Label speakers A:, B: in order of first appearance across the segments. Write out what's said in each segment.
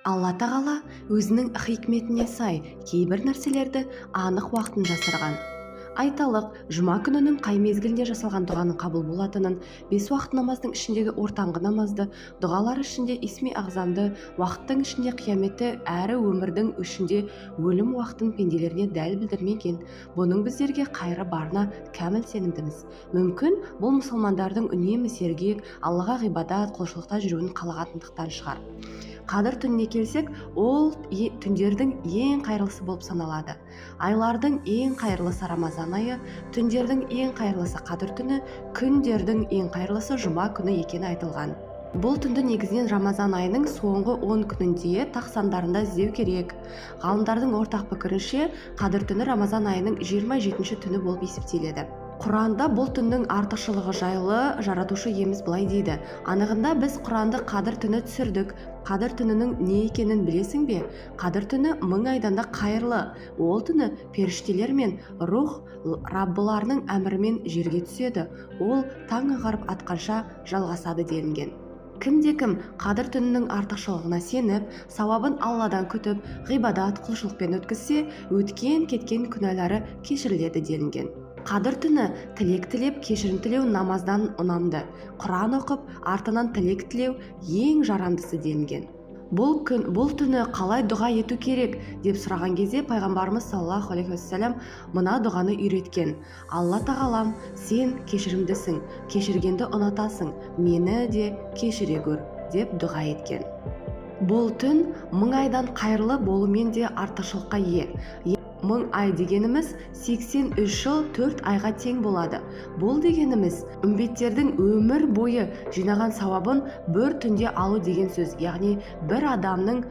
A: Алла Тағала өзінің хикметіне сай кейбір нәрселерді анық уақытын жасырған. Айталық, жұма күнінің қай мезгілінде жасалған дұғаның қабыл болатынын, бес уақыт намаздың ішіндегі ортаңғы намазды, дұғалар ішінде исми ағзамды, уақыттың ішінде қияметті әрі өмірдің ішінде өлім уақытын пенделеріне дәл білдірмеген. Бұның біздерге қайыры барына кәміл сенімдіміз. Мүмкін, бұл мұсылмандардың үнемі сергек, Аллаға ғибадат, құлшылықта жүруін қалағандықтан шығар. Қадір түніне келсек, ол түндердің ең қайырлысы болып саналады. Айлардың ең қайырлысы Рамазан айы, түндердің ең қайырлысы Қадір түні, күндердің ең қайырлысы жұма күні екені айтылған. Бұл түнді негізінен Рамазан айының соңғы 10 күнінде тақ сандарында іздеу керек. Ғалымдардың ортақ пікірінше, Қадір түні Рамазан айының 27-ші түні болып есептеледі. Құранда бұл түннің артықшылығы жайлы жаратушы иеміз былай дейді: анығында біз Құранды Қадір түні түсірдік. Қадір түнінің не екенін білесің бе? Қадір түні мың айдан да қайырлы. Ол түні періштелер мен рух Раббыларының әмірімен жерге түседі. Ол таң ағарып атқанша жалғасады делінген. Кімде-кім Қадір түнінің артықшылығына сеніп, сауабын Алладан күтіп, ғибадат, құлшылықпен өткізсе, өткен кеткен күнәлары кешіріледі делінген. Қадір түні тілек тілеп, кешірім тілеу намаздан ұнамды. Құран оқып, артынан тілек тілеу ең жарамдысы делінген. Бұл күн, бұл түні қалай дұға ету керек деп сұраған кезде пайғамбарымыз саллаллаху алейхи уассалам мына дұғаны үйреткен: Алла Тағалам, сен кешірімдісің, кешіргенді ұнатасың, мені де кешіре көр деп дұға еткен. Бұл түн мың айдан қайырлы болумен де артықшылыққа ие. Мың ай дегеніміз 83 жыл 4 айға тең болады. Бұл дегеніміз үмбеттердің өмір бойы жинаған сауабын бір түнде алу деген сөз, яғни бір адамның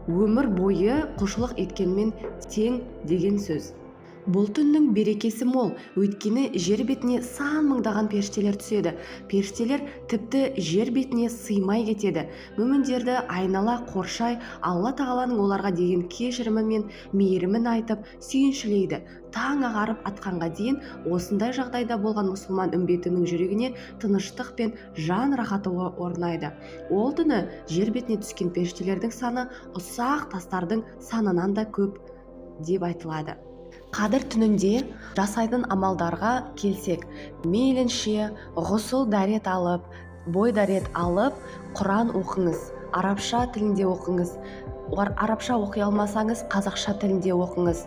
A: өмір бойы құлшылық еткенмен тең деген сөз. Бұл түннің берекесі мол, өйткені жер бетіне сан мыңдаған періштелер түседі. Періштелер тіпті жер бетіне сыймай кетеді. Мүміндерді айнала қоршай, Алла Тағаланың оларға деген кешірімі мен мейірімін айтып, сүйіншілейді. Таң ағарып атқанға дейін осындай жағдайда болған мұсылман үмбетінің жүрегіне тыныштық пен жан рахаты орнайды. Ол түні жер бетіне түскен періштелердің саны ұсақ тастардың санынан да көп деп айтылады. Қадір түнінде жасайтын амалдарға келсек, мейлінше ғұсыл дәрет алып, бой дәрет алып, Құран оқыңыз, арабша тілінде оқыңыз. Арабша оқи алмасаңыз, қазақша тілінде оқыңыз.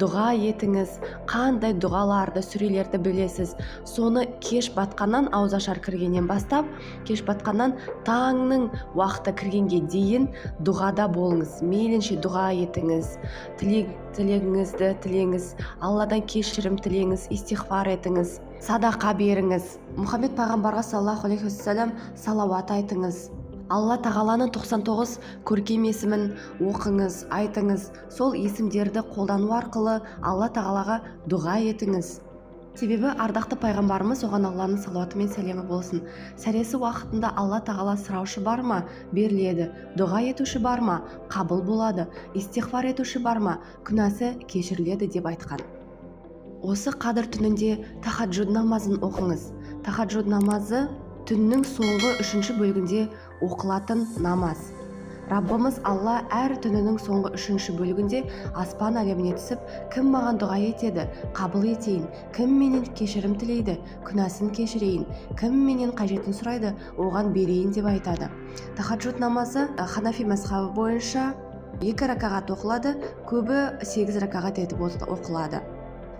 A: Дұға етіңіз, қандай дұғаларды, сүрелерді білесіз, соны кеш батқаннан, ауызашар кіргеннен бастап, кеш батқаннан таңның уақыты кіргенге дейін дұғада болыңыз. Мейлінше дұға етіңіз, тілегіңізді тілеңіз, Алладан кешірім тілеңіз, истиғфар етіңіз, садақа беріңіз. Мұхаммед пайғамбарға саллаллаху алейхи уассалам салауат айтыңыз. Алла Тағаланың 99 көркем есімін оқыңыз, айтыңыз. Сол есімдерді қолдану арқылы Алла Тағалаға дұға етіңіз. Себебі ардақты пайғамбарымыз, оған Алланың салауаты мен сәлемі болсын, сәресі уақытында Алла Тағала сұраушы бар ма, беріледі, дұға етуші бар ма, қабыл болады, истиғфар етуші бар ма, күнәсі кешіріледі деп айтқан. Осы Қадір түнінде тахаджуд намазын оқыңыз. Тахаджуд намазы түннің соңғы үшінші бөлігінде оқылатын намаз. Раббымыз Алла әр түнінің соңғы үшінші бөлігінде аспан әлеміне түсіп, кім маған дұға етеді, қабыл етейін, кім менен кешірім тілейді, күнәсін кешірейін, кім менен қажетін сұрайды, оған берейін деп айтады. Тахаджуд намазы ханафи мазхабы бойынша 2 ракағат оқылады, көбі 8 ракағат етіп оқылады.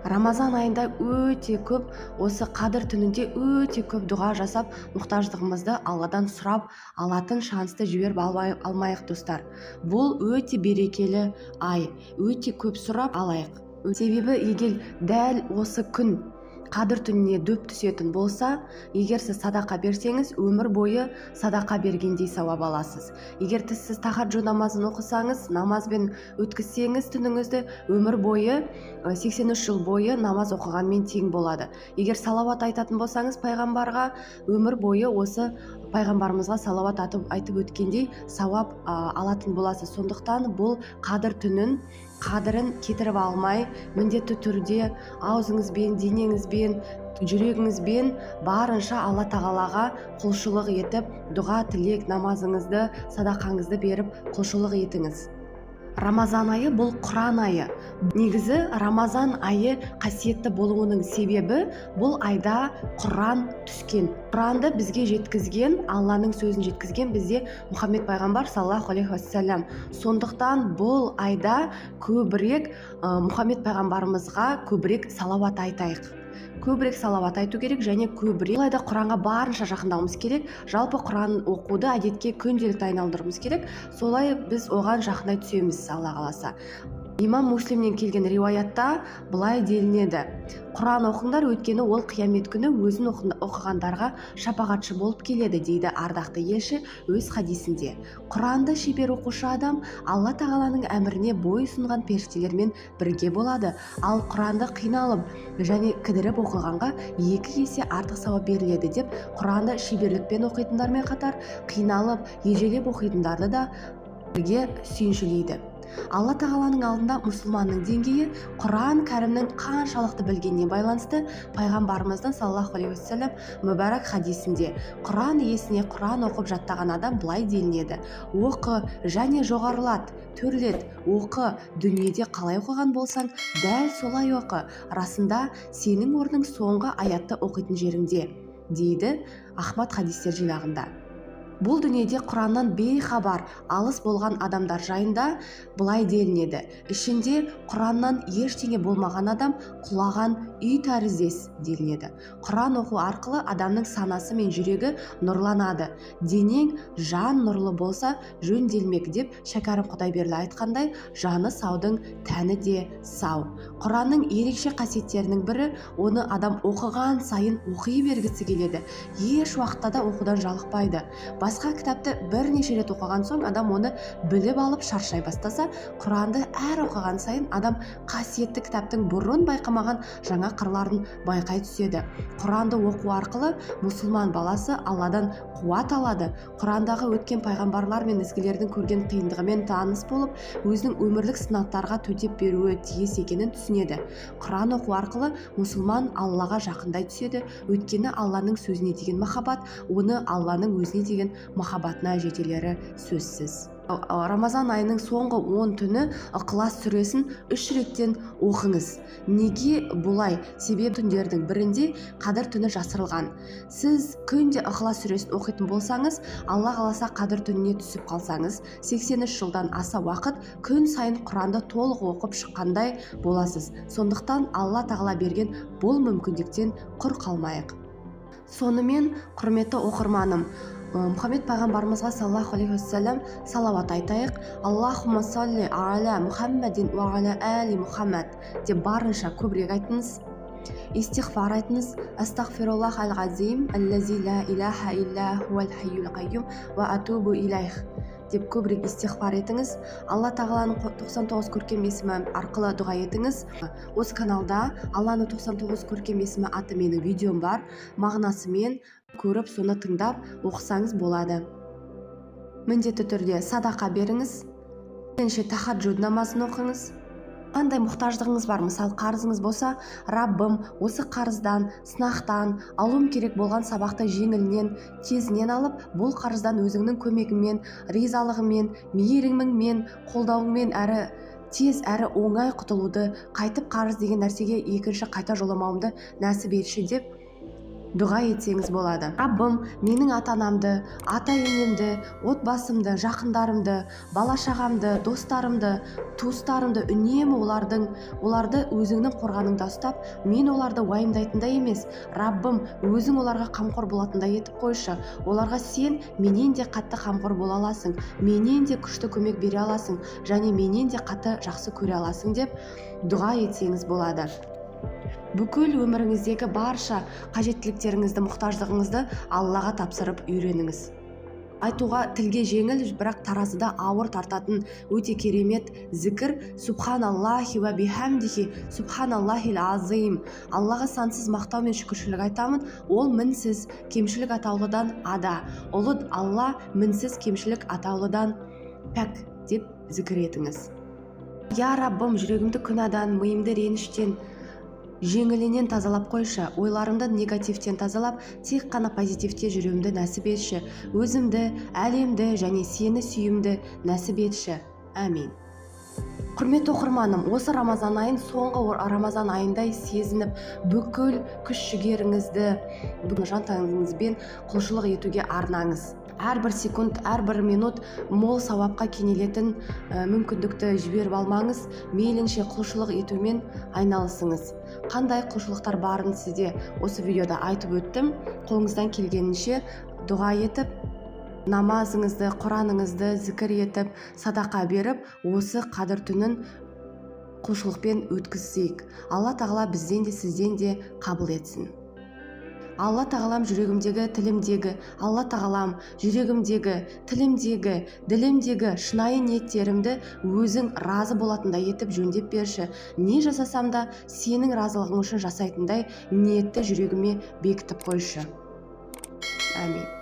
A: Рамазан айында өте көп, осы Қадір түнінде өте көп дұға жасап, мұқтаждығымызды Алладан сұрап алатын шансты жіберіп алмайық, достар. Бұл өте берекелі ай, өте көп сұрап алайық. Себебі егер дәл осы күн Қадір түніне дөп түсетін болса, егер сіз садақа берсеңіз, өмір бойы садақа бергендей сауап аласыз. Егер сіз тахаджуд намазын оқысаңыз, намазбен өткізсеңіз түніңізді, өмір бойы 83 жыл бойы намаз оқығанмен тең болады. Егер салауат айтатын болсаңыз пайғамбарға, өмір бойы осы Пайғамбарымызға салауат айтып өткендей сауап алатын боласыз. Сондықтан бұл қадір түнін қадірін кетіріп алмай, міндетті түрде аузыңызбен, денеңізбен, жүрегіңізбен барынша Алла тағалаға құлшылық етіп, дұға, тілек, намазыңызды, садақаңызды беріп құлшылық етіңіз. Рамазан айы бұл Құран айы. Негізі Рамазан айы қасиетті болуының себебі бұл айда Құран түскен. Құранды бізге жеткізген, Алланың сөзін жеткізген бізде Мұхаммед пайғамбар саллаллаху алейхи уассалам. Сондықтан бұл айда көбірек Мұхаммед пайғамбарымызға көбірек салауат айтайық. Көбірек салауат айту керек және көбірек бұл айда Құранға барынша жақындауымыз керек. Жалпы Құран оқуды әдетке, күнделікті айналдыруымыз керек. Солай біз оған жақындай түсеміз, Алла қаласа. Имам Муслимнен келген риуаятта былай делінеді: Құран оқыңдар, өйткені ол қиямет күні өзін оқығандарға шапағатшы болып келеді, дейді ардақты елші өз хадисінде. Құранды шебер оқушы адам Алла тағаланың әміріне бой ұсынған періштелермен бірге болады. Ал Құранды қиналып және кідіріп оқығанға 2 есе артық сауап беріледі деп, Құранды шеберлікпен оқитындармен қатар қиналып, ежелеп оқитындарды да бірге сүйіншілейді. Алла тағаланың алдында мұсылманның деңгейі Құран кәрімнің қаншалықты білгеніне байланысты. Пайғамбарымыздың саллаллаху алейхи уассалам мүбәрак хадисінде Құран иесіне Құран оқып жаттаған адам былай делінеді: оқы және жоғарылат, төрлет, оқы, дүниеде қалай оқыған болсаң, дәл солай оқы, расында сенің орның соңғы аятты оқитын жеріңде, дейді Ахмад хадистер жинағында. Бұл дүниеде Құраннан бейхабар, алыс болған адамдар жайында былай делінеді: ішінде Құраннан ештеңе болмаған адам құлаған үй тәріздес делінеді. Құран оқу арқылы адамның санасы мен жүрегі нұрланады. Денең жан нұрлы болса жөнделмек деп Шәкәрім Құдайберлі айтқандай, жаны саудың тәні де сау. Құранның ерекше қасиеттерінің бірі, оны адам оқыған сайын оқи бергісі келеді. Еш уақытта да оқудан жалықпайды. Басқа кітапты бірнеше рет оқыған соң адам оны біліп алып шаршай бастаса, Құранды әр оқыған сайын адам қасиетті кітаптың бұрын байқамаған жаңа қырларын байқай түседі. Құранды оқу арқылы мұсылман баласы Алладан қуат алады. Құрандағы өткен пайғамбарлар мен ізгілердің көрген қиындығымен таныс болып, өзінің өмірлік сынақтарға төтеп беруі тиіс екенін түсінеді. Құран оқу арқылы мұсылман Аллаға жақындай түседі, өйткені Алланың сөзіне деген махаббат оны Алланың өзіне деген махаббатына жетелері сөзсіз. Рамазан айының соңғы 10 түні Ықылас сүресін 3 реттен оқыңыз. Неге бұлай? Себебі түндердің бірінде Қадір түні жасырылған. Сіз күнде Ықылас сүресін оқитын болсаңыз, Алла қаласа Қадір түніне түсіп қалсаңыз, 83 жылдан аса уақыт күн сайын Құранды толық оқып шыққандай боласыз. Сондықтан Алла тағала берген бұл мүмкіндіктен құр қалмайық. Сонымен, құрметті оқырманым, Мұхаммед пайғамбарымызға саллаллаху алейхи уассалам салауат айтайық. Аллахумма салли аля Мухаммадин уа аля али Мухаммад деп барынша көбірек айтыңыз. Истиғфар айтыңыз. Астағфируллах аль-ғазим, аллази ла илаха илля хуал хайюл қайюм уа атубу илайх деп көбірек истиғфар етіңіз. Алла тағаланың 99 көркем есімі арқылы дұға етіңіз. Осы каналда Алланың 99 көркем есімі атты менің видеом бар. Мағынасымен көріп, соны тыңдап оқысаңыз болады. Міндетті түрде садақа беріңіз. Бірінші тахаджуд намазын оқыңыз. Қандай мұқтаждығыңыз бар, мысалы қарызыңыз болса, Раббым, осы қарыздан, сынақтан, алуым керек болған сабақты жеңілінен, тезінен алып, бұл қарыздан өзіңнің көмегіңмен, ризалығыңмен, мейіріміңмен, қолдауыңмен әрі тез әрі оңай құтылуды, қайтып қарыз деген нәрсеге екінші қайта жоламауымды нәсіп етші деп дұға етсеңіз болады. Раббым, менің ата-анамды, ата-енемді, отбасымды, жақындарымды, бала-шағамды, достарымды, туыстарымды үнемі оларды өзіңнің қорғаныңда ұстап, мен оларды уайымдайтындай емес, Раббым, өзің оларға қамқор болатындай етіп қойшы. Оларға сен менен де қатты қамқор бола аласың, менен де күшті көмек бере аласың және менен де қатты жақсы көре аласың деп дұға етсеңіз болады. Бүкіл өміріңіздегі барша қажеттіліктеріңізді, мұқтаждығыңызды Аллаға тапсырып үйреніңіз. Айтуға тілге жеңіл, бірақ таразыда ауыр тартатын өте керемет зікір: Субханаллахи уа бихамдихи, субханаллахил азим. Аллаға сансыз мақтау мен шүкіршілік айтамын, ол мінсіз, кемшілік атаулыдан ада. Ұлы Алла мінсіз, кемшілік атаулыдан пәк деп зікір етіңіз. Я Раббым, жүрегімді күнәдан, миымды реніштен, жеңілінен тазалап қойшы. Ойларымды негативтен тазалап, тек қана позитивте жүруімді нәсіп етші. Өзімді, әлемді және сені сүюімді нәсіп етші. Әмин. Құрметті оқырманым, осы Рамазан айын соңғы Рамазан айындай сезініп, бүкіл күш жігеріңізді, жан тәніңізбен құлшылық етуге арнаңыз. Әрбір секунд, әрбір минут мол сауапқа кенелетін мүмкіндікті жіберіп алмаңыз. Мейлінше құлшылық етумен айналысыңыз. Қандай құлшылықтар барын сізде осы видеода айтып өттім. Қолыңыздан келгенінше дұға етіп, намазыңызды, құраныңызды зікір етіп, садақа беріп, осы Қадір түнін құлшылықпен өткізсек. Алла Тағала бізден де, сізден де қабыл етсін. Алла Тағалам, жүрегімдегі, тілімдегі, Алла Тағалам, жүрегімдегі, тілімдегі, ділімдегі шынайы ниеттерімді өзің разы болатындай етіп жөндеп берші. Не жасасам да, сенің разылығың үшін жасайтындай ниетті жүрегіме бекітіп қойшы. Әмин.